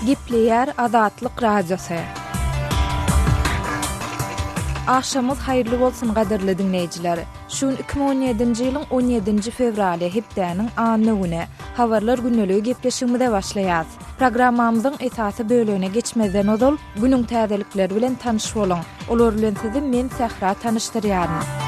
Gepleýär Azatlyk Radiosy. Agşamyňyz haýyrly bolsun gadyrly diňleýjiler. Şu gün 2017-nji ýylyň 17-nji fewraly, hepdäniň anna güni. Habarlar gündeligi gepleşigimize başlaýas. Programmamyzyň esasy bölegine geçmezden ozal, günüň täzelikleri bilen tanyş boluň. Olar bilen sizi men Sähra tanyşdyrýaryn.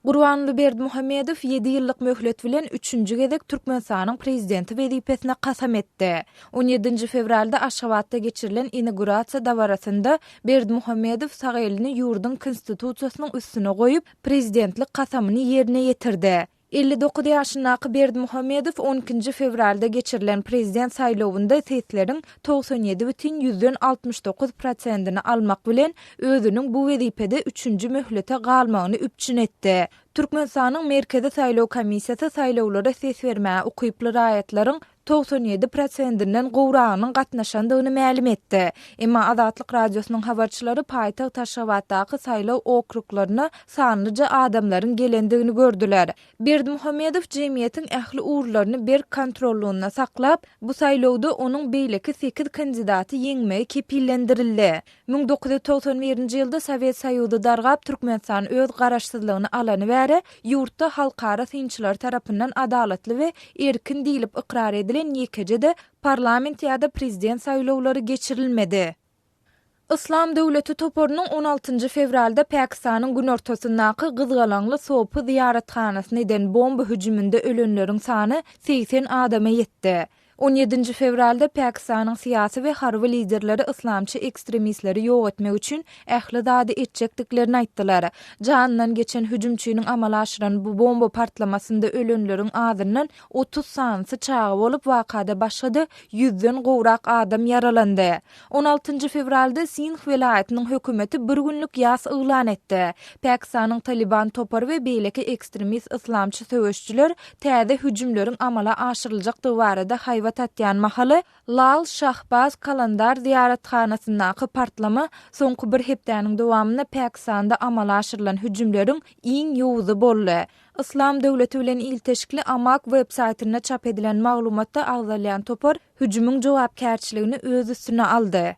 Gurbanguly Berdimuhamedow ýedi ýyllyk möhlet bilen üçünji gezek Türkmenistanyň Prezidenti wezipesine kasam etdi. On ýedinji fewralda Aşgabatda geçirilen inaugurasiýa dabarasynda Berdimuhamedow sag elini ýurduň Konstitusiýasynyň üstüne goýup, prezidentlik kasamyny ýerine ýetirdi. 59 ýaşyndaky Berdimuhamedow on ikinji fewralda geçirilen prezident saýlawynda sesleriň 97 bütin ýüzden 69 prosentini almak bilen, özüniň bu wezipede üçünji möhlete galmagyny üpjün etdi. Türkmenistanyň Merkezi saýlaw komissiýasy saýlawlara ses bermäge ukyply raýatlaryň 97 prosendinden gowragynyň gatnaşandygyny mälim etdi. Emma Azatlyk Radiosynyň habarçylary paýtagt Aşgabatdaky saýlaw okruglaryna sanlyja adamlaryň gelendigini gördüler. Berdimuhamedow jemgyýetiň ähli ugurlaryny berk kontrollygynda saklap, bu saýlawda onuň beýleki sekiz kandidaty ýeňmegi kepillendirildi. 1991-nji ýylda Sowet Soýuzy dargap, Türkmenistan öz garaşsyzlygyny alany bäri, ýurtda halkara synçylary tarapyndan adalatly we erkin diýlip ykrar edilen ýekeje-de parlament ýa-da prezident saýlawlary geçirilmedi. Yslam döwleti toparynyň on altynjy fewralda Pakistanyň günortasyndaky gyzgalaňly sopy zyýarathanasyna eden bomba hüjüminde ölenleriň sany 80 adama ýetdi. On ýedinji fewralda Pakistanyň syýasy we harby liderleri yslamçy ekstremistleri ýok etmek üçin ähli zady etjekdiklerini aýtdylar. Janyndan geçen hüjümçiniň amala aşyran bu bomba partlamasynda ölenleriň azyndan 30 sanysy çaga bolup, wakada başga-da ýüzden gowrak adam ýaralandy. On altynjy fewralda Sindh welaýatynyň hökümeti bir günlük ýas yglan etdi. Pakistanyň Talyban topary we beýleki ekstremist yslamçy söweşijiler täze hüjümleriň amala aşyryljakdygy barada haýbat atýan mahaly, Lal Şahbaz Kalandar zyýarathanasyndaky partlama soňky bir hepdäniň dowamynda Pakistanda amala aşyrylan hüjümleriň iň ýowuzy boldy. Yslam döwleti bilen ilteşikli Amaq web-saýtynda çap edilen maglumatda agzalýan topar hüjümiň jogapkärçiligini öz üstüne aldy.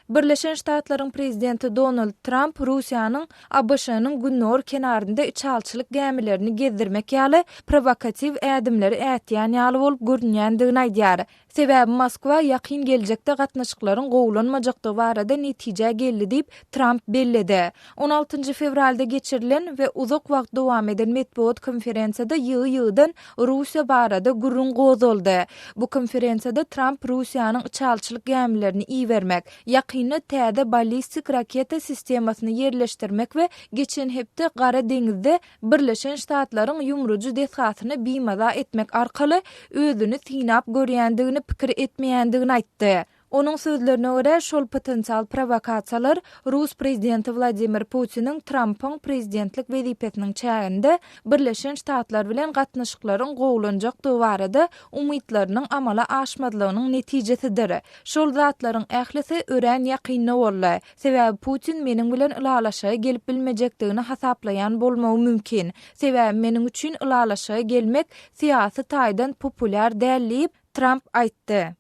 Birleşen Ştatlaryň prezidenti Donald Tramp Russiýanyň ABŞ-nyň gündogar kenarynda içalyçylyk gämilerini gezdirmek ýaly prowokatiw ädimleri ätýän ýaly bolup görünýändigini aýdýar. Sebäbi Moskwa ýakyn geljekde gatnaşyklaryň gowulanmajakdygy barada netijä geldi diýip, Tramp belledi. On altynjy fewralda geçirilen we uzak wagt dowam eden metbugat konferensiýada ýygy-ýygydan Russiýa barada gürrüň gozgaldy. Bu konferensiýada Tramp Russiýanyň içalyçylyk gämilerini ibermek, ýakynda täze ballistik raketa sistemasyny ýerleşdirmek we geçen hepde Gara deňizde Birleşen Ştatlaryň ýumrujy desgasyny bimaza etmek arkaly özüni synap görýändigini pikir etmeýändigini aýtdy. Onuň sözlerine görä, şol potensial prowokasiýalar rus prezidenti Wladimir Putiniň Trampyň prezidentlik wezipesiniň çäginde Birleşen Ştatlar bilen gatnaşyklaryň gowulanjakdygy barada umytlarynyň amala aşmazlygynyň netijesidir. Şol zatlaryň ählisi örän ýakynda boldy. Sebäbi Putin meniň bilen ylalaşyga gelip bilmejekdigini hasaplaýan bolmagy mümkin. Sebäbi meniň üçin ylalaşyga gelmek syýasy taýdan populýar däl diýip, Tramp aýtdy.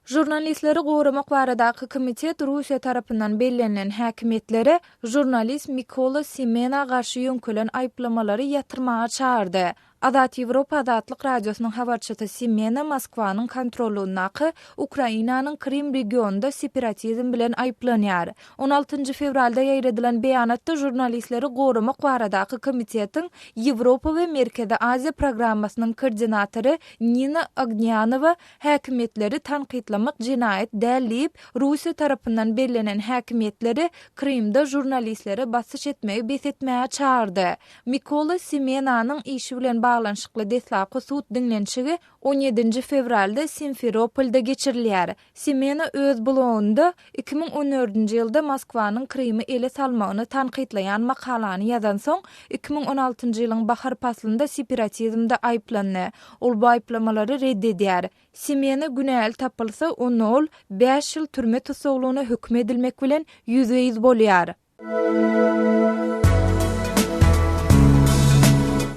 Žurnalistleri goramak baradaky komitet Russiýa tarapyndan bellenilen häkimiýetleri žurnalist Mikola Simena garşy ýöňkelen aýyplamalary ýatyrmaga çagyrdy. Azat Ýewropa Azatlyk Radiosynyň habarçysy Simena Moskwanyň kontrollygyndaky Ukrainanyň Krym regionynda separatizm bilen aýyplanýar. On altynjy fewralda ýaýradylan beýanatda Žurnalistleri goramak baradaky komitetiň Ýewropa we Merkezi Aziýa programmasynyň koordinatory Nina Ognýanowa häkimiýetleri tankytlamak jenaýat däl diýip, Russiýa tarapyndan bellenen häkimiýetleri Krymda žurnalistlere basyş etmegi bes etmäge çagyrdy. Mikola Simenanyň işi bilen baglanyşykly deslapky sud diňlenişigi on ýedinji fewralda Simferopolda geçirilýär. Simena öz blogunda 2014-nji ýylda Moskwanyň Krymy ele salmagyny tankytlaýan makalany ýazansoň, 2016-njy ýylyň bahar paslynda separatizmde aýyplandy. Ol bu aýyplamalary ret edýär. Simena günäli tapylsa, onda ol bäş ýyl türme tussaglygyna höküm edilmek bilen ýüzbe-ýüz bolýar.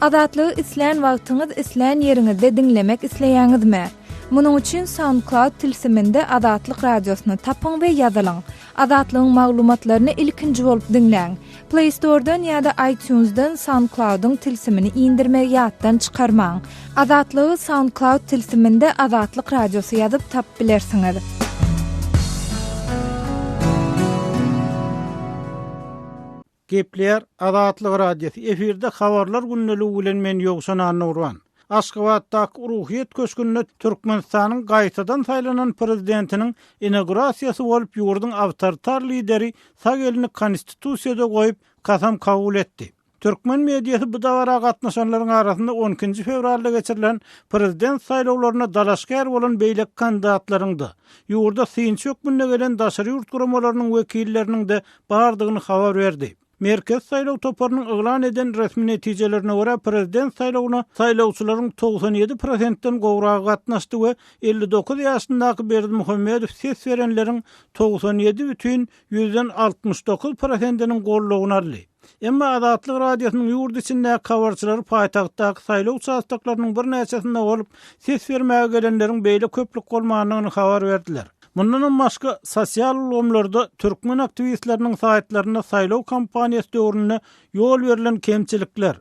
Azatlygy islän wagtyňyz, islän ýeriňizde diňlemek isleýäňizmi? Munuň üçin SoundCloud tilsiminde Azatlyk Radiosyny tapyň we ýazylyň. Azatlygyň maglumatlaryny ilkinji bolup diňläň. Play Store-dan ýa-da iTunes-dan SoundCloud-yň tilsimini indirmegi ýatdan çykarmaň. Azatlygy SoundCloud tilsiminde Azatlyk Radiosy ýazyp tapyp bilersiňiz. Gepleýär Azatlyk Radiosy, efirde Habarlar gündeligi bilen men Ýowşan Annagurban. Aşgabatdaky Ruhyýet köşgünde Türkmenistanyň gaýtadan saýlanan prezidentiniň inaugurasiýasy bolup ýurduň awtoritar lideri sag elini Konstitusiýada goýup kasam kabul etdi. Türkmen mediasy bu dabara gatnaşanlaryň arasynda on ikinji fewralda geçirilen prezident saýlawlaryna dalaşgär bolan beýleki kandidatlaryň-da, ýurda synçy hökmünde gelen daşary ýurt guramalarynyň wekilleriniň-de bardygyny habar berdi. Merkezi saýlaw toparynyň yglan eden resmi netijelerine görä, prezident saýlawyna saýlawçylaryň 97 prosentden gowragy gatnaşdy we 59 ýaşyndaky Berdimuhamedow ses berenleriň 97 bütin ýüzden 69 prosentiniň goldawyny aldy. Emma Azatlyk Radiosynyň ýurt içindäki habarçylary paýtagtdaky saýlaw uçastoklarynyň birnäçesinde bolup, ses bermäge gelenleriň beýle köplük bolmandygyny habar berdiler. Mundanam başga, sosial ulgamlarda türkmen aktiwistleriniň saýtlarynda saýlaw kampaniýasy döwründe ýol berlen kemçilikler,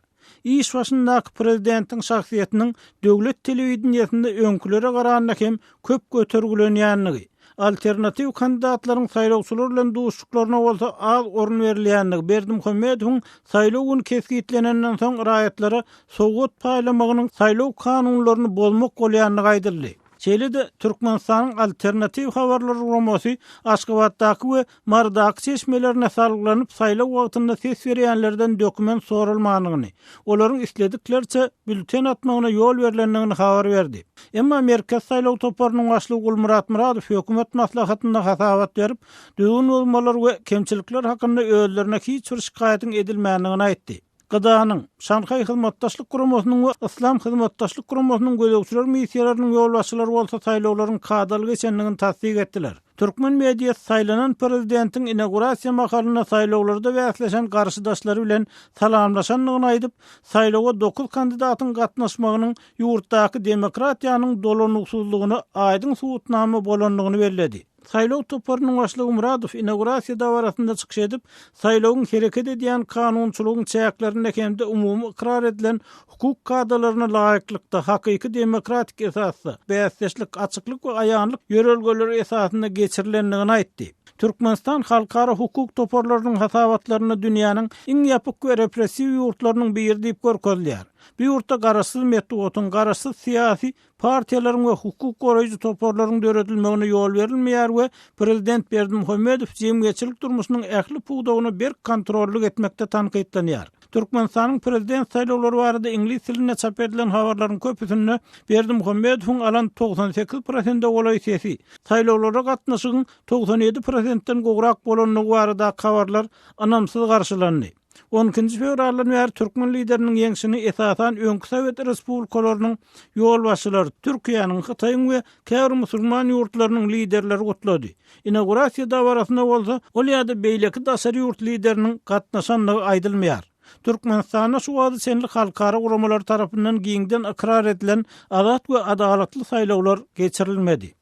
Iş başyndaky prezidentiň şahsyýetiniň döwlet telewideniýesinde öňkülere garanda hem köp götergilenýändigi, alternatiw kandidatlaryň saýlawçylar bilen duşuşyklaryna bolsa az orun berilýändigi, Berdimuhamedowyň saýlaw güni kesgitlenenden soň raýatlara sowgat paýlamagynyň saýlaw kanunlaryny bozmak bolýandygy aýdyldy. Şeýle-de, Türkmenistanyň Alternatiw habarlar guramasy Aşgabatdaky we Marydaky çeşmelerine salgylanyp, saýlaw wagtynda ses berýänlerden dokument soralmandygyny, olaryň isledikleriçe bülten atmagyna ýol berlendigini habar berdi. Emma Merkezi saýlaw toparynyň başlygy Gulmyrat Myradow hökümet maslahatynda hasabat berip, düzgün bozmalar we kemçilikler hakynda özlerine hiç bir şikaýatyň edilmändigini aýtdy. GDA-nyň, Şanhaý Hyzmatdaşlyk Guramasynyň we Yslam Hyzmatdaşlyk Guramasynyň gözegçiler missiýalarynyň ýolbaşçylary bolsa saýlawlaryň kadaly geçendigini tassyk etdiler. Türkmen mediasy saýlanan prezidentiň inaugurasiýa mahalynda saýlawlarda bäsleşen garşydaşlary bilen salamlaşandygyny aýdyp, saýlawa dokuz kandidatyň gatnaşmagynyň ýurtdaky demokratiýanyň dolanyşsyzlygyna aýdyň subutnama bolandygyny belledi. Saýlaw toparynyň başlygy Muradow inaugurasiýa dabarasynda çykyş edip, saýlawyň hereket edýän kanunçylygyň çäklerinde hem-de umumy ykrar edilen hukuk kadalaryna laýyklykda, hakyky demokratik esasda, bäsdeşlik, açyklyk we aýanlyk ýörelgeleri esasynda geçirilendigini aýtdy. Türkmenistan halkara hukuk toparlarynyň hasabatlarynda dünýäniň iň ýapyk we repressiw ýurtlarynyň biri diýip görkezilýär. Bu ýurtda garaşsyz metbugatyň, garaşsyz syýasy partiýalaryň we hukuk goraýjy toparlaryň döredilmegine ýol berilmeýär we prezident Berdimuhamedow jemgyýetçilik durmuşynyň ähli pudagyna berk kontrollyk etmekde tankytlanýar. Türkmenistanyň prezident saýlawlary barada iňlis dilinde çap edilen habarlaryň köpüsinde Berdimuhamedowyň alan 98 prosente golaý sesi, saýlawlara gatnaşygyň 97 prosentden gowrak bolandygy baradaky habarlar ynamsyz garşylandy. On ikinji fewraldan bäri türkmen lideriniň ýeňşini esasan öňki sowet respublikalarynyň ýolbaşçylary, Türkiýäniň, Hytaýyň we käbir musulman ýurtlarynyň liderleri gutlady. Inaugurasiýa dabarasyna bolsa ol ýa-da beýleki daşary ýurt lideriniň gatnaşandygy aýdylmaýar. Türkmenistanda şu wagta çenli halkara guramalary tarapyndan giňden ykrar edilen azat we adalatly saýlawlar geçirilmedi.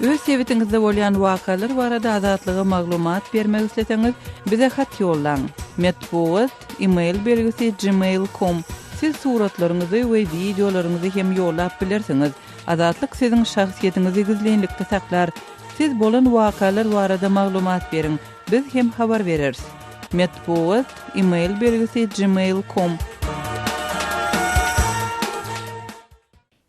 Öz sebitiňizde bolýan wakalar barada Azatlyga maglumat bermek isleseňiz, bize hat ýollaň. Metbugat, e-mail belgisi gmail com. Siz suratlaryňyzy we wideolaryňyzy hem ýollap bilersiňiz. Azatlyk siziň şahsyýetiňizi gizlinlikde saklar. Siz bolan wakalar barada maglumat beriň, biz hem habar bereris. Metbugat, e-mail belgisi gmail com.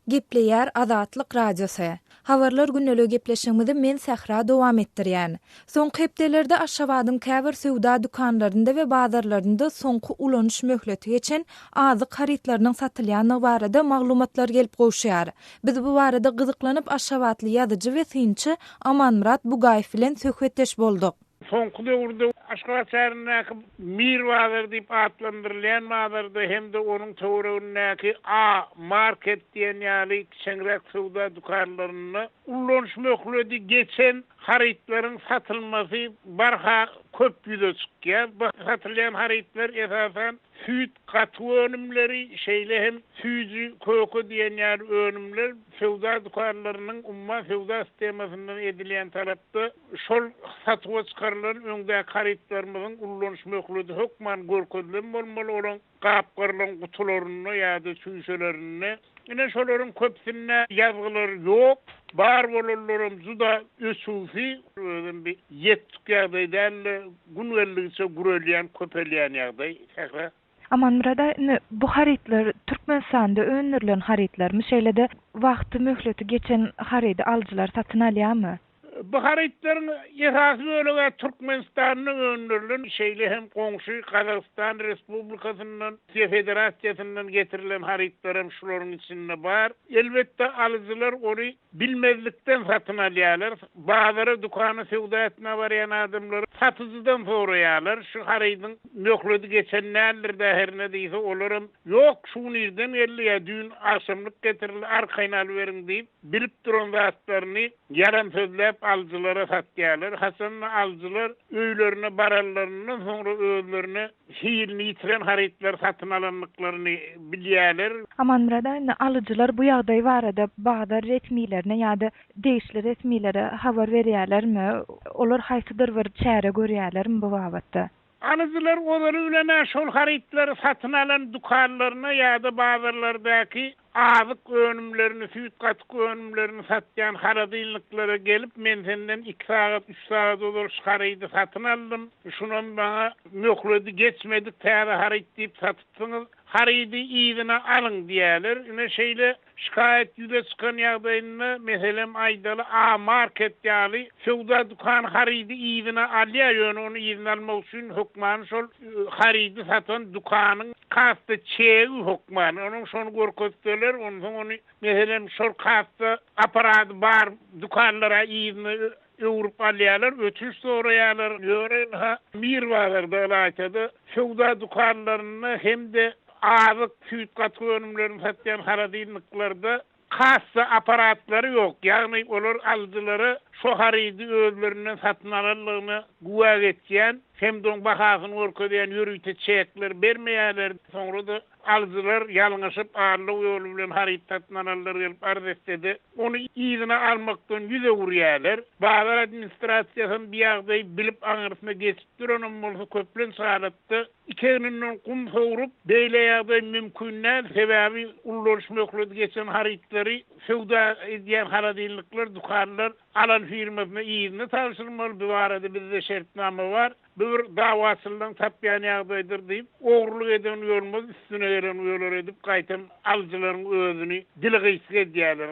Gepleýär Azatlyk Radiosy. Habarlar gündeligi gepleşigimizi men Sähra dowam etdirýän. Soňky hepdelerde Aşgabadyň käbir söwda dükanlarynda we bazarlarynda soňky ulanyş möhleti geçen azyk harytlarynyň satylýandygy barada maglumatlar gelip gowuşýar. Biz bu barada gyzyklanyp aşgabatly ýazyjy we synçy Amanmyrat Bugaýew bilen söhbetdeş bolduk. Soňky döwürde Aşgabat şäherindäki Mir bazary diýip atlandyrylýan bazarda hem-de onuň töweregindäki A market diýen ýaly kiçeňräk söwda dükanlarynda ullanyş möhledi geçen. harytlaryň satylmasy barha köp ýüze çykýar. Bu satylýan harytlar esasan süýt, gatyk önümleri, şeýle hem süýji, köke diýen ýaly önümler söwda dükanlarynyň umuman söwda sistemasyndan edilýän talapda şol satuwa çykarylan öňdäki harytlarymyzyň ullanyş möhleti hökman görkezilen bolmaly, olaň gapgarylan gutularynda ýa-da çüýşelerinde. Ine, şolaryň köpüsinde ýazgylar ýok, bar bolanlaram juda öçügsi, özem bir ýek-tük ýagdaý däl-de, gün geldigiçe gürelýän, köpelýän ýagdaý. Sähra. Amanmyrat aga, indi bu harytlar Türkmenistanda öndürilen harytlarmy? Şeýle-de wagty, möhleti geçen harydy alyjylar satyn alýarmy? Bu harytlaryň esasy bölegi Türkmenistanda öndürilen, şeýle hem goňşy Gazagystan Respublikasyndan, Russiýa Federasiýasyndan getirilen harytlar hem şularyň içinde bar. Elbetde, alyjylar ony bilmezlikden satyn alýarlar. Bazara, dükana söwda etmäge barýan adamlar satyjydan soraýarlar, şu harydyň möhleti geçen däldir-dä hernä diýse, olaram, Ýok, şu gün irden geldi ýa düýn agşamlyk getirildi, arkaýyn alyberiň diýip, bilip duran zatlaryny ýalan sözläp alyjylara satýarlar. Haçanda alyjylar öýlerine baranlaryndan soňra özlerine hilini ýitiren harytlary satyn alandyklaryny bilýärler. Amanmyrat aga, indi alyjylar bu ýagdaý barada bazar resmilerine ýa-da degişli resmilere habar berýärlermi? Olar haýsydyr bir çäre görýärlermi bu babatda? Alyjylar ozaly bilen-ä şol harytlary satyn alan dükanlaryna ýa-da bazarlardaky azyk önümlerini, süýt-gatyk önümlerini satýan holodilniklere gelip, men senden iki sagat, üç sagat ozal şu harydy satyn aldym, şunam maňa möhledi geçmedik täze haryt diýip satypsyňyz, harydy yzyna alyň diýýärler. Ine, şeýle Şikaýat ýüze çykan ýagdaýynda, meselem aýdaly, A market ýaly söwda dükany harydy yzyna alýar, ýöne ony yzyna almak üçin hökmany şol harydy satan dükanyň kassa çegi hökmany, onuň şony görkezseler, onsoň ony, meselem, şol kassa apparady bar dükanlara yzyna öwrüp alýarlar, ötünç soraýarlar. Ýöne ynha, Mir bazarda, ylaýta-da, söwda dükanlarynda hem-de azyk, süýt-gatyk önümlerini satýan holodilniklerde kassa apparatlary ýok, ýagny olar alyjylara şo harydy özlerinden satyn alanlygyna güwä geçýän hem-de oň bahasyny görkezýän ýörite çekleri bermeýärler. Soňra-da Alyjylar ýalňyşyp aldaw ýoly bilen haryt satyn alanlar gelip arz etse-de, ony yzyna almakdan ýüz öwürýärler. Bazar administrasiýasam bu ýagdaýy bilip aňyrsyna geçip duranam bolsa, köplenç halatda iki egninden gum sowrup, beýle ýagdaý mümkin däl, sebäbi ullanyş möhleti geçen harytlary söwda edýän holodilnikler, dükanlar alan firmasyna yzyna tabşyrmaly, bu barada bizde şertnama bar. Bu bir dawaçylygyň tapýan ýagdaýydyr diýip, ogurlyk eden uýalmaz, üstüne gelen uýalar edip, gaýtam alyjylaryň özüni dili gysga edýärler.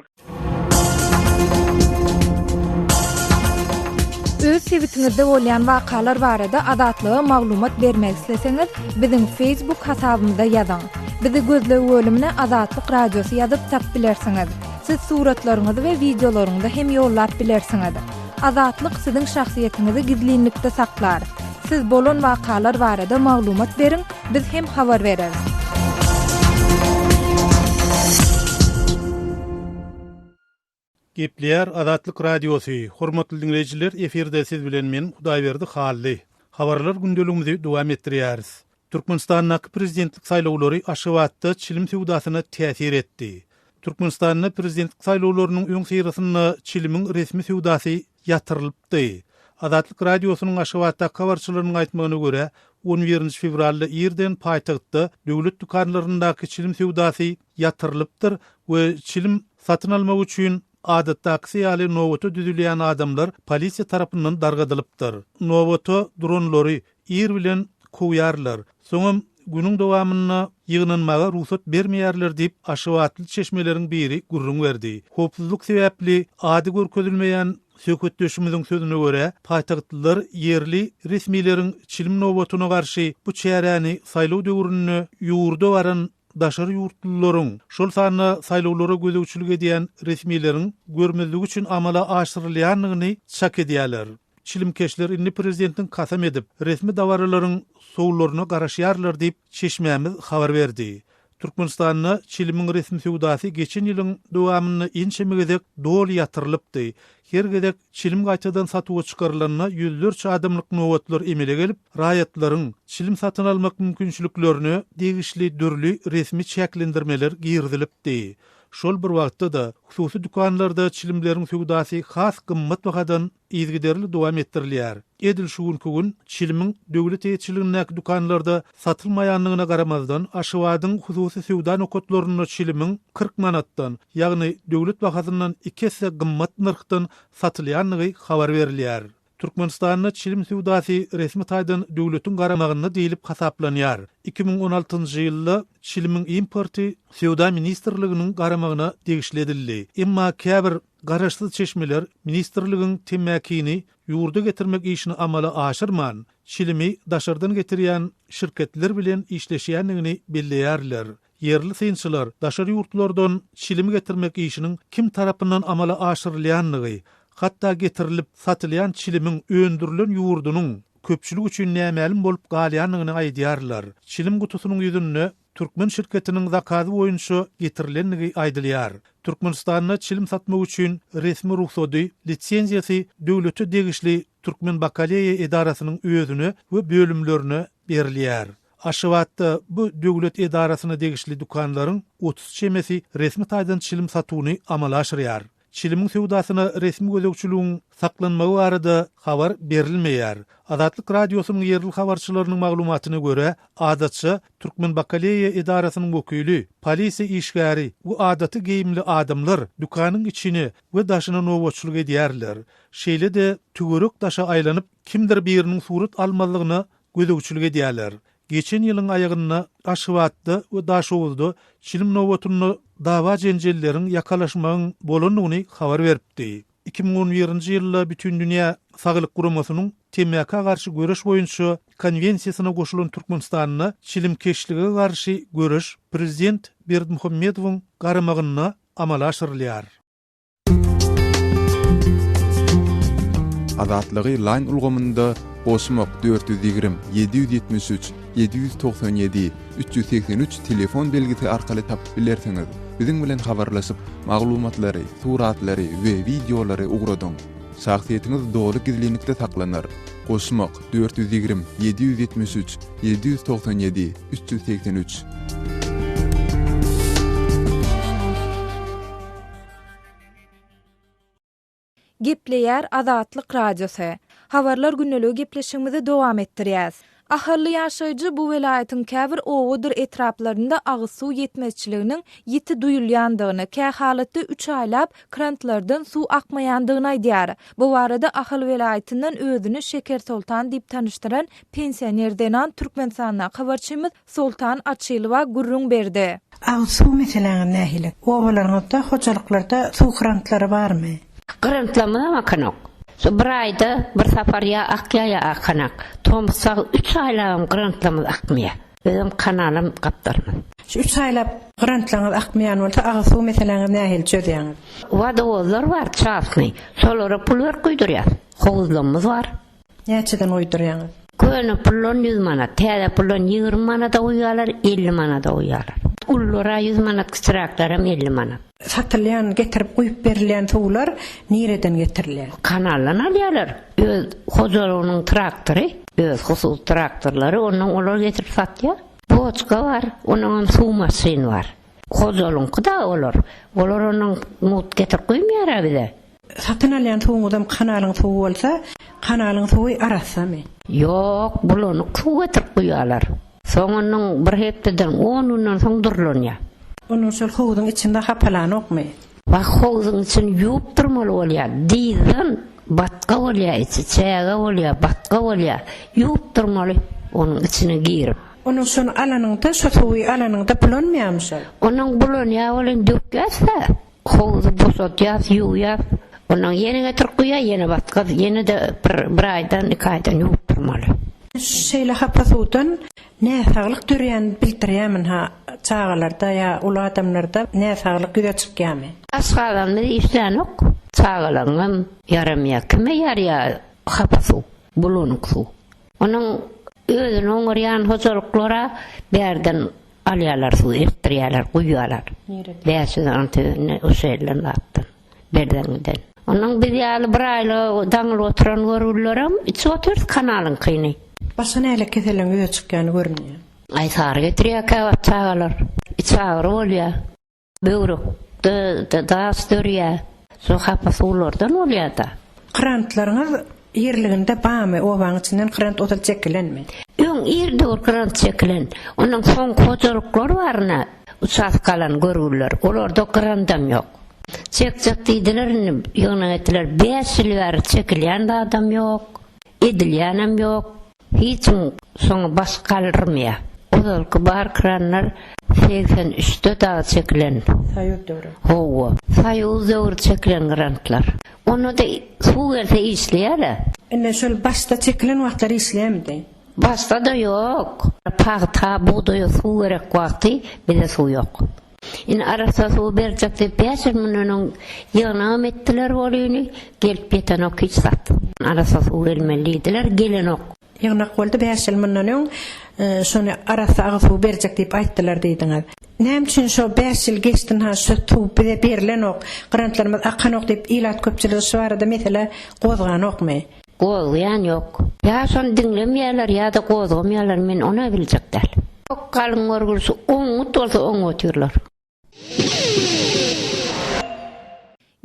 Öz sebitiňizde bolýan wakalar barada Azatlyga maglumat bermek isleseňiz, biziň Facebook hasabymyza ýazyň. Bizi gözleg bölümine Azatlyk Radiosy ýazyp tap bilersiňiz. Siz suratlaryňyzy we wideolaryňyzy hem ýollap bilersiňiz. Azatlyk siziň şahsyýetiňizi gizlinlikde saklar. Siz bolan wakalar barada maglumat beriň, biz hem habar bereris. Gepleýär Azatlyk Radiosy, Hormatly diňleýjiler, efirde siz bilen men, Hudaýberdi Hally. Habarlar gündeligimizi dowam etdirýäris. Türkmenistandaky prezidentlik saýlawlary Aşgabatda çilim söwdasyna täsir etdi. Türkmenistanda prezidentlik saýlawlarynyň öňüsyrasynda çilimiň resmi söwdasy ýatyrylypdy. Azatlyk Radiosynyň Aşgabatdaky habarçylarynyň aýtmagyna görä, on birinji fewralda irden paýtagtda döwlet dükanlaryndaky çilim söwdasy ýatyrylypdyr we çilim satyn almak üçin adatdakysy ýaly nobata düzülýän adamlar polisiýa tarapyndan dargadylypdyr. Nobata duranlary Ir bilen kowýarlar, soňam günüň dowamynda ýygnanmaga rugsat bermeýärler diýip, aşgabatly çeşmeleriň biri gürrüň berdi. Howpsuzlyk sebäpli ady görkezilmeýän söhbetdeşimiziň sözüne görä, paýtagtlylar ýerli resmileriň çilim nobatyna garşy bu çäräni saýlaw döwründe ýurda baran daşary ýurtlularyň, şol sanda saýlawlara gözegçilik edýän resmileriň görmezligi üçin amala aşyrylýandygyny çak edýärler. Çilimkeşler indi prezidentiň kasam edip, resmi dabaralaryň sowlaryna garaşýarlar diýip, çeşmämiz habar berdi. Türkmenistanda çilimiň resmi söwdasy geçen ýylyň dowamynda ençeme gezek doly ýatyrylypdy. Her gezek çilim gaýtadan satuwa çykarylanda ýüzlerçe adamlyk nobatlar emele gelip, raýatlaryň çilim satyn almak mümkinçiliklerine degişli dürli resmi çäklendirmeler girizilipdi. Şol bir wagtda-da, hususy dükanlarda çilimleriň söwdasy has gymmat bahadan yzygiderli dowam etdirilýär. Edil şu günki gün çilimiň döwlet eýeçiligindäki dükanlarda satylmaýandygyna garamazdan, Aşgabadyň hususy söwda nokatlarynda çilimiň 40 manatdan, ýagny döwlet bahasyndan iki esse gymmat nyrhdan satylýandygy habar berilýär. Türkmenistanda çilim söwdasy resmi taýdan döwletiň garamagynda diýlip hasaplanýar. 2016-njy ýylda çilimiň importy Söwda ministrliginiň garamagyna degişli edildi. Emma käbir Garaşsyz çeşmeler ministrligiň temmäkini ýurda getirmek işini amala aşyrman, çilimi daşardan getirýän şirketler bilen işleşýändigini belleýärler. Ýerli synçylar daşary ýurtlardan çilimi getirmek işiniň kim tarapyndan amala aşyrylýandygy, hatda getirilip satylýan çilimiň öndürilen ýurdunyň köpçülik üçin nämälim bolup galýandygyny aýdýarlar. Çilim gutusynyň ýüzünde türkmen şirketiniň zakazy boýunça getirilendigi aýdylýar. Türkmenistanda çilim satmak üçin resmi rugsady, lisenziýasy döwlete degişli Türkmenbakaleýa edarasynyň özüne we bölümlerine berilýär. Aşgabatda bu döwlet edarasyna degişli dükanlaryň 30 çemesi resmi taýdan çilim satuwyny amala aşyrýar. Çilimiň söwdasyna resmi gözegçiligiň saklanmagy barada habar berilmeýär. Azatlyk Radiosynyň ýerli habarçylarynyň maglumatyna görä, adatça, Türkmenbakaleýa edarasynyň wekili, polisiýa işgäri we adaty geýimli adamlar dükanyň içine we daşyna nobatçylyk edýärler. Şeýle-de, töwerek-daşa aýlanyp, kimdir biriniň surat almazlygyna gözegçilik edýärler. Geçen ýylyň aýagynda Aşgabatda we Daşoguzda çilim nobatynda dawa-jenjelleriň, ýakalaşmagyň bolandygyny habar beripdi. 2011-nji ýylda Bütindünýä Saglyk Guramasynyň temmäkä garşy göreş boýunça Konwensiýasyna goşulan Türkmenistanda çilimkeşlige garşy göreş prezident Berdimuhamedowyň garamagynda amala aşyrylýar. Azatlygy Line ulgamynda goşmak 420 773 797 383 telefon belgisi arkaly tapyp bilersiňiz. Biziň bilen habarlaşyp, maglumatlary, suratlary we wideolary ugradyň. Şahsyýetiňiz doly gizlinlikde saklanar. Goşmak 420 773 797 383. Gepleýär Azatlyk Radiosy. Habarlar gündeligi gepleşigimizi dowam etdirýäs. Ahally ýaşaýjy bu welaýatyň käbir obadyr etraplarynda agyz suw ýetmezçiliginiň ýiti duýulýandygyny, kähalatda üç aýlap krantlardan suw akmaýandygyny aýdýar. Bu barada Ahal welaýatyndan özüni Şekersoltan diýip tanyşdyran pensioner zenan Türkmenistandaky habarçymyz Soltan Açylowa gürrüň berdi. Agyz suw meseläňiz nähili? Obalaryňyzda, hojalyklarda suw krantlary barmy? Krantlarymyzam akanok. Şu bir aýda bir sapar ýa akýar ýa akanak. Tomus dagy üç aýlabam krantlarymyz akmaýar. Özem kanalam gapdalymyz. Şu üç aýlap krantlaryňyz akmaýan bolsa agyz suw meseläňizi nähili çözýäňiz? Wodowozlar bar çasnyý. Şolara pul berip guýdurýas. Howuzlarymyz bar. Näçeden guýdurýaňyz? Köne puldan ýüz manat, täze puldan 20 manada guýýarlar, 50 manada guýýarlar. Ululara 100 manat, kiçiräklerem 50 manat. Satylýan, getirip guýup berilýän suwlar nireden getirilýär? Kanaldan alýarlar. Öz hojalygynyň traktory, öz hususy traktorlary, ondan olar getirip satýar. Boçka bar, onuňam suw maşyny bar. Hojalygyňky-da olar. Olar ondan mugt getirip guýmaýar-a bize. Satyn alýan suwuňyzam kanalyň suwy bolsa, kanalyň suwy arassamy? Ýok, bulanyk suw getirip guýýarlar. Soň ondan bir hepdeden, on günden soň durlanýar. Ondan şol howzuň içinde hapalanokmy? Wah, howzuň içini ýuwup durmaly bolýar. Dyzdan batga bolýar içi, çäge bolýar, batga bolýar. Ýuwup durmaly onuň içine girip. Onuň şony alanyňda, şo suwy alanyňda bulanmaýarmy şol? Onuň bulanýar welin dökýäs-dä. Howzy boşadýas, ýuwýas. Ondan ýene getirip guýýar, ýene batga, ýene-de bir, bir aýdan, iki aýdan ýuwup durmaly. Şeýle hapa suwdan näsaglyk dörýänini bildirýärmi ynha çagalarda ýa uly adamlarda näsaglyk ýüze çykýarmy? Aşgazanymyz işlänok, çagalaryňam ýaramaýar. Kime ýarýar hapa suw, bulanyk suw? Onuň özüni oňarýan hojalyklara bärden. Alýarlar suwy, eltdirýärler, guýýarlar. Nireden? 506 uşelden zatdan, Berzeňňiden. Onnoň biz ýaly bir aýlyga daňylyp oturan görgülilerem içip otyrys kanalyňkyny. Başga nähili keselleriň ýüze çykýany görünýär? Aý sary getirýär käwagt çagalar. Içagyry bolýar. Böwrekde daş dörýär. Şu hapa suwlardan bolýar-da. Krantlaryňyz ýerliginde barmy? Obaň içinden krant ozal çekilenmi? Öň ir döwür krant çekilen. Ondan soňky hojalyklar bar ine, uçastka alan görgüliler. Olarda grandam ýok. Çekjek diýdiler indi ýygnak etdiler. Bäş ýyl bäri çekilýän zadam ýok, edilýänem ýok. Hiç kim şoňa baş galdyrmaýar. Ozalky bar kranlar 83-de dagy çekilen. Soýuz döwri. Hawa, soýuz döwri çekilen grantlar. Onda-da suw gelse işleýär-ä. Indi şol başda çekilen wagtlar işleýärmidi? Başda-da ýok. Pagta, bugdaýa suw gerek wagty bize suw ýok. Indi arassa suwy berjek diýip bäş ýyl mundan öň ýygnagam etdiler bolyny, gelip ýetenok hiç zat. Arassa suw gelmeli diýdiler, gelenok. Ýygnak boldy bäş ýyl mundan öň, şony arassa agyz suwy berjek diýip aýtdylar diýdiňiz. Näme üçin şo bäş ýyl geçdi ynha şu suw bize berlenok, grantlarymyz akanok diýip ilat köpçüligi şu barada mesele gozganokmy? Gozgaýan ýok. Ýa şony diňlemeýärler ýa-da gozgamaýarlar men ona biljek däl. Ýok galyň görgülisi oňňut bolsa oňňut otyrlar.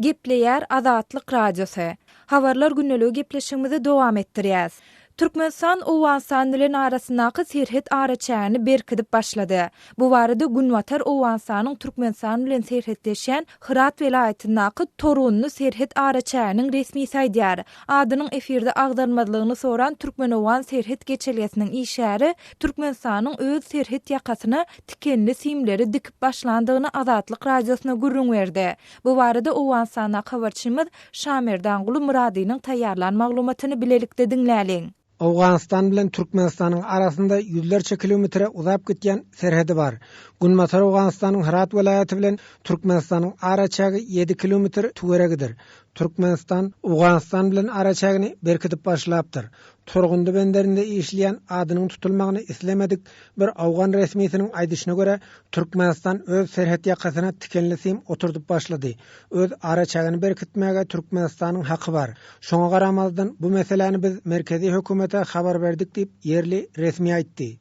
Gepleýär Azatlyk Radiosy. Habarlar gündeligi gepleşigimizi dowam etdirýäs. Türkmenistan Owganystan bilen arasyndaky serhet araçägini berkidip başlady. Bu barada Günbatar Owganystanyň Türkmenistan bilen serhetleşýän Hyrat welaýatyndaky Torgunly serhet araçäginiň resmisi aýdýar. Adynyň efirde agzalmazlygyny soran türkmen-owgan serhet geçelgesiniň işgäri Türkmenistanyň öz serhet ýakasyna tikenli simleri dikip başlandygyny Azatlyk Radiosyna gürrüň berdi. Bu barada Owganystandaky habarçymyz Şamerdanguly Myradynyň taýýarlan maglumatyny bilelikde diňläliň. Owganystan bilen Türkmenistanyň arasynda ýüzlerçe kilometre uzap gitýän serhedi bar. Günbatar Owganystanyň Hyrat welaýaty bilen Türkmenistanyň araçägi ýedi kilometr töweregidir. Türkmenistan Owganystan bilen araçägini berkidip başlapdyr. Turgundy benderinde işleýän adynyň tutulmagyny islemedik bir owgan resmisiniň aýdyşyna görä, Türkmenistan öz serhet ýakasyna tikenli sim oturdyp başlady. Öz araçägini berkitmäge Türkmenistanyň haky bar. Şoňa garamazdan, bu meseläni biz merkezi hökümete habar berdik diýip, ýerli resmi aýtdy.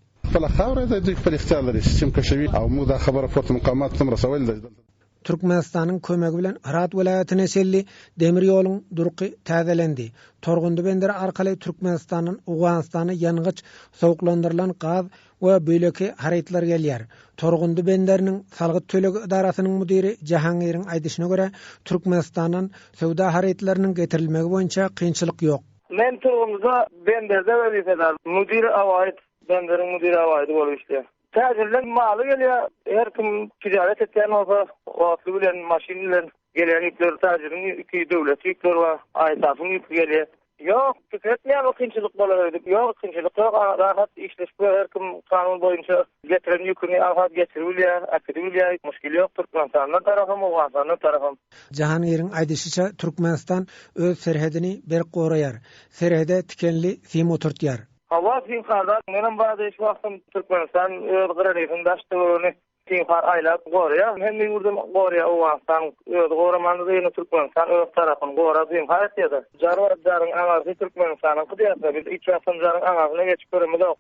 Türkmenistanyň kömegi bilen Hyrat welaýatyna çenli demir ýoluň durky täzelendi. Torgundy benderi arkaly Türkmenistandan Owganystana ýangyç, sowuklandyrylan gaz we beýleki harytlar gelýär. Torgundy benderiniň salgyt tölegi edarasynyň müdiri Jahangiriň aýdyşyna görä, Türkmenistandan söwda harytlarynyň getirilmegi boýunça kynçylyk ýok. Men Turgundyda benderde wezipedar, müdiri awaýyt, benderiň müdiri awaýydy bolup işleýän. Täjirleň maly gelýär, her kim tijaret etýän bolsa, otly bilen, maşyn bilen gelýän ýükler, täjiriň ýüki, döwlet ýükleri bar, Aýsafyň ýüki gelýär. Ýok, pikir etmeýän bu kynçylyk bolar öýdüp. Ýok, kynçylyk ýok, rahat işleşip ýör, her kim kanun boýunça getiren ýüküni aňsat geçirip bilýär, äkidip bilýär, muşkil ýok Türkmenistandan tarapam, Owganystandan tarapam. Jahangiriň aýdyşyça, Türkmenistan öz serhedini berk goraýar, serhede tikenli sim oturtýar. Hawa, sim-karda menem bardy şu wagtam Türkmenistan öz granisynyň daş-töweregini Sim-kart aýlap goraýar. Hemme ýurdam goraýar Owganystan özi goramanda ýöne Türkmenistan öz tarapyny gorap sim-kart etýärde. Jar bar jaryň aňarsy Türkmenistanyňky diýýärler. Biz hiç wagtam jaryň aňarsyna geçip göremizok.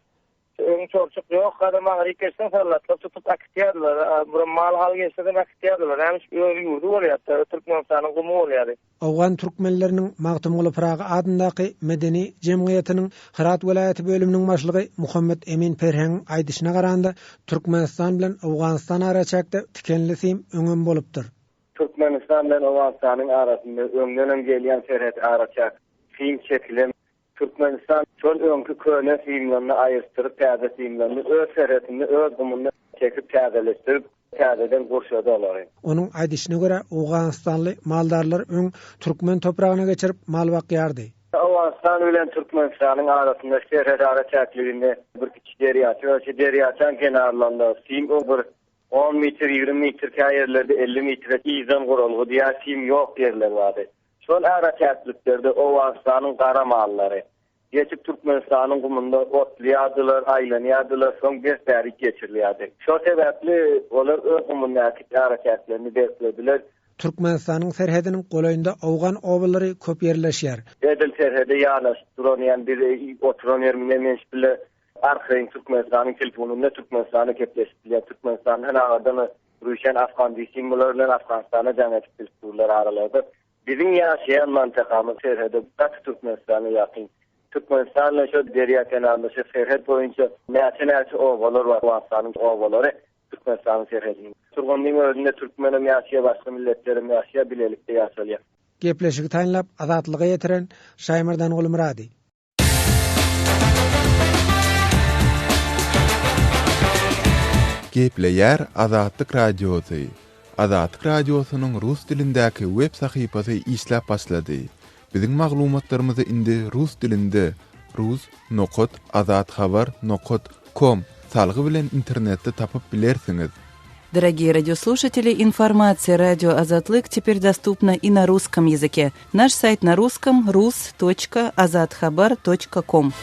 Öň çorçuk ýok gadam aňryk geçseň sallatlar tutup äkitýärdiler. Bir mal hal geçsedem äkitýärdiler. Näme üçin öz ýurdy bolýardy. Türkmenistanyň gumy bolýardy. Owgan türkmenleriniň Magtymguly Pyragy adyndaky medeni jemgyýetiniň Hyrat welaýaty bölüminiň başlygy Muhammet Emin Perheňiň aýdyşyna garanda, Türkmenistan bilen Owganystan araçäkde tikenli sim öňem bolupdyr. Türkmenistan bilen Owganystanyň arasynda öňdenem gelýän serhet araçäk sim çekilen. Türkmenistan şol öňki köne simlerini aýyrsdyryp täze simlerini öz serhetinde öz gumunda çekip täzeleşdirip täzeden gurşady olary. Onuň aýdyşyna görä, owganystanly maldarlar öň türkmen topragyna geçirip mal bakýardy. Owganystan bilen Türkmenistanyň arasynda serhetara çäkliginde bir kiçi derýaça bar. Şu derýaçaň kenarlarynda sim öň bir on metr, 20 metr, kä ýerlerde 50 metre yzdan guralgy diýýär, sim ýok ýerler bardy. Şol araçäkliklerde Owganystanyň gara mallary. Geçip Türkmenistanyň gumunda otlaýardylar, aýlanýardylar, soň bes bärik geçirilýärdi. Şol sebäpli olar öz gumundaky araçäklerini berklediler. Türkmenistanyň serhediniň golaýynda owgan obalary köp ýerleşýär. Edil serhede ýanaşyp duran, ýani biz oturan ýerimizde men şu bile arkaýyn Türkmenistanyň telefonynda Türkmenistana gepleşip bilýän. Türkmenistandan agardan rüşen afgan diýsin bular bilen Afganystana jaň edip bilip durlar aralarda. Biziň ýaşaýan mantakamyz serhede gaty Türkmenistana ýakyn. Türkmenistan bilen şo derýa kenarynda şo serhet boýunça näçe-näçe obalar bar Owganystanyň obalary Türkmenistanyň serhedinde. Turgundyň özünde türkmenem ýaşaýar başga milletlerem ýaşaýar bilelikde ýaşalýar. Gepleşigi taýynlap Azatlyga ýetiren Şaýmerdan Gulmyrady. Gepleýär Azatlyk Radiosy. Azatlyk Radiosynyň rus dilindäki web sahypasy işläp başlady. Biziň maglumatlarymyzy indi rus dilinde rus nokat azathabar nokat kom salgy bilen internetde tapyp bilersiňiz. Дорогие радиослушатели, информация радио Азатлык теперь доступна и на русском языке. Наш сайт на русском rus.azathabar.com.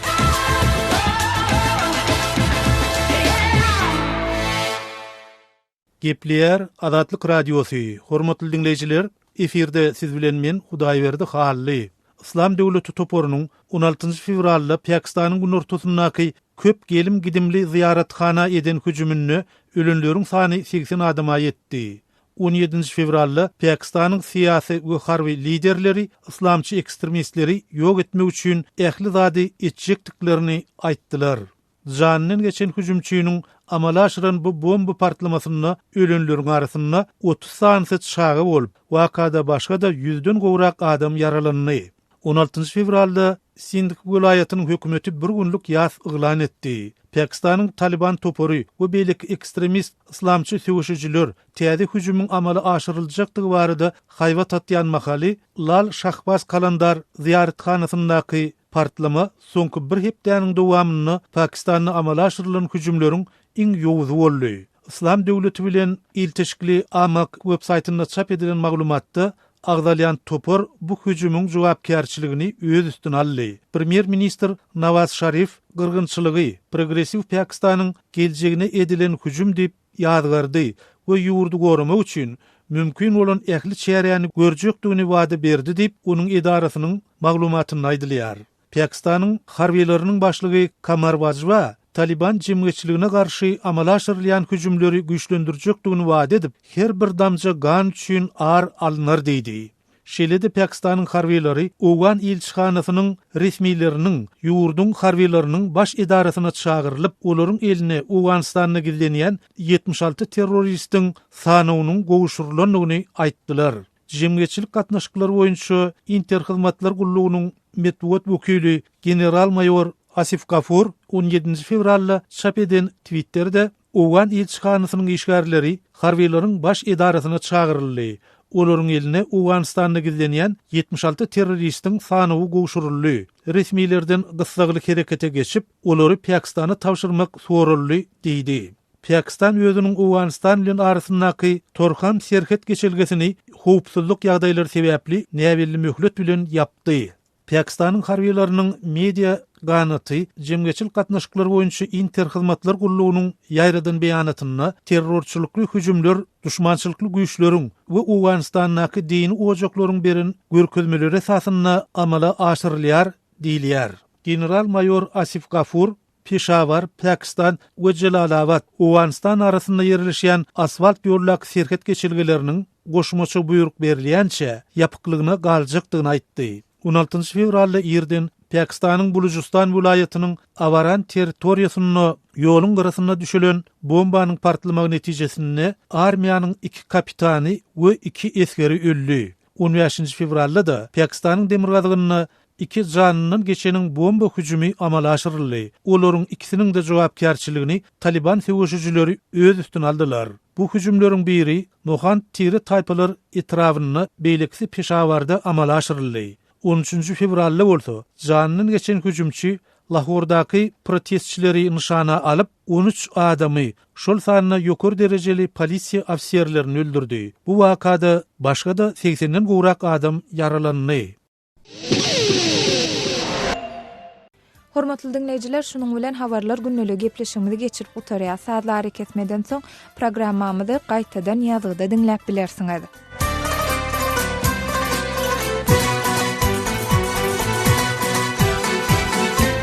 Gepleýär Azatlyk Radiosy, Hormatly diňleýjiler, efirde siz bilen men Hudaýberdi Hally. Yslam döwleti toparynyň on altynjy fewralda Pakistanyň günortasyndaky köp gelim-gidimli zyýarathana eden hüjüminde ölenleriň sany 80 adama ýetdi. On ýedinji fewralda Pakistanyň syýasy we harby liderleri yslamçy ekstremistleri ýok etmek üçin ähli zady etjekdiklerini aýtdylar. Janyndan geçen hüjümçiniň amala aşyran bu bomba partlamasynda ölenleriň arasynda 30 sanysy çaga bolup, wakada başga-da ýüzden gowrak adam ýaralandy. On altynjy fewralda Sindh welaýatynyň hökümeti bir günlük ýas yglan etdi. Pakistanyň Talyban topary we beýleki ekstremist yslamçy söweşijiler täze hüjümiň amala aşyryljakdygy barada haýbat atýan mahaly Lal Şahbaz Kalandar zyýarathanasyndaky Partlama soňky bir hepdäniň dowamynda Pakistanda amala aşyrylan hüjümleriň iň ýowuzy boldy. Yslam döwleti bilen ilteşikli Amaq websaýtynda çap edilen maglumatda agzalýan topar bu hüjümiň jogapkärçiligini öz üstüne aldy. Premýer-ministr Nawaz Şarif gyrgynçylygy progressiw Pakistanyň geljegine edilen hüjüm diýip ýazgardy we ýurdy goramak üçin mümkin bolan ähli çäräni görjekdigini wada berdi diýip, onuň edarasynyň maglumatynda aýdylýar. Pakistanyň harbylarynyň başlygy Kamar Bajwa Talyban jemgyýetçiligine garşy amala aşyrylýan hüjümleri güýçlendirjekdigini wada edip, her bir damja gan üçin ar alnar diýdi. Şeýle-de Pakistanyň harbylary owgan ilçihanasynyň resmileriniň ýurduň harbylarynyň baş edarasyna çagyrylyp, olaryň eline Owganystanda gizlenýän 76 terroristiň sanawynyň gowşurylandygyny aýtdylar. Jemgyýetçilik gatnaşyklary boýunça Interhyzmatlar gullugynyň metbugat wekili general-maýor Asif Gafur on ýedinji fewralda çap eden Twitterde Owgan ilçihanasynyň işgärleri harbylaryň baş edarasyna çagyryldy. Olaryň eline Owganystanda gizlenýän 76 terroristiň sanawy gowşuryldy. Resmilerden gyssagly herekete geçip, olary Pakistana tabşyrmak soraldy diýdi. Pakistan özüniň Owganystan bilen arasyndaky Torham serhet geçelgesini howpsuzlyk ýagdaýlary sebäpli näbelli möhlet bilen ýapdy. Pakistanyň harbylarynyň media ganaty Jemgyýetçilik gatnaşyklary boýunça Interhyzmatlar gullugynyň ýaýradan beýanatynda terrorçylykly hüjümler duşmançylykly güýçleriň we Owganystandaky dini ojaklaryň beren görkezmeleri esasynda amala aşyrylýar diýilýär. General-maýor Asif Gafur Peşawar, Pakistan, we Jelalabat, Owganystan arasynda ýerleşýän asfalt ýoldaky serhet geçelgeleriniň goşmaça buýruk berilýänçä ýapyklygyna galjakdygyny aýtdy. On altynjy fewralda irden Pakistanyň Bulujystan welaýatynyň Awaran territoriýasynda ýoluň gyrasynda düşelen bombanyň partlamagy netijesinde armiýanyň iki kapitany we iki esgeri öldi. On bäşinji fewralda-da Pakistanyň demirgazygynda Iki janyndan geçeniň bomba hüjümi amala aşyryldy. Olaryň ikisiniň-de jogapkärçiligini Talyban söweşijileri öz üstüne aldylar. Bu hüjümleriň biri Mohand tire-taýpalar etrabynda, beýlekisi Peşawarda amala aşyryldy. On üçünji fewralda bolsa, janyndan geçen hüjümçi Lahordaky protestçileri nyşana alyp, 13 adamy, şol sanda ýokary derejeli polisiýa ofiserlerini öldürdi. Bu wakada başga-da segsenden gowrak adam ýaralandy. Hormatly diňleýjiler, şunuň bilen Habarlar gündeligi gepleşigimizi geçirip gutarýas. Sazly arakesmeden soň programmamyzy gaýtadan ýazgyda diňläp bilersiňiz.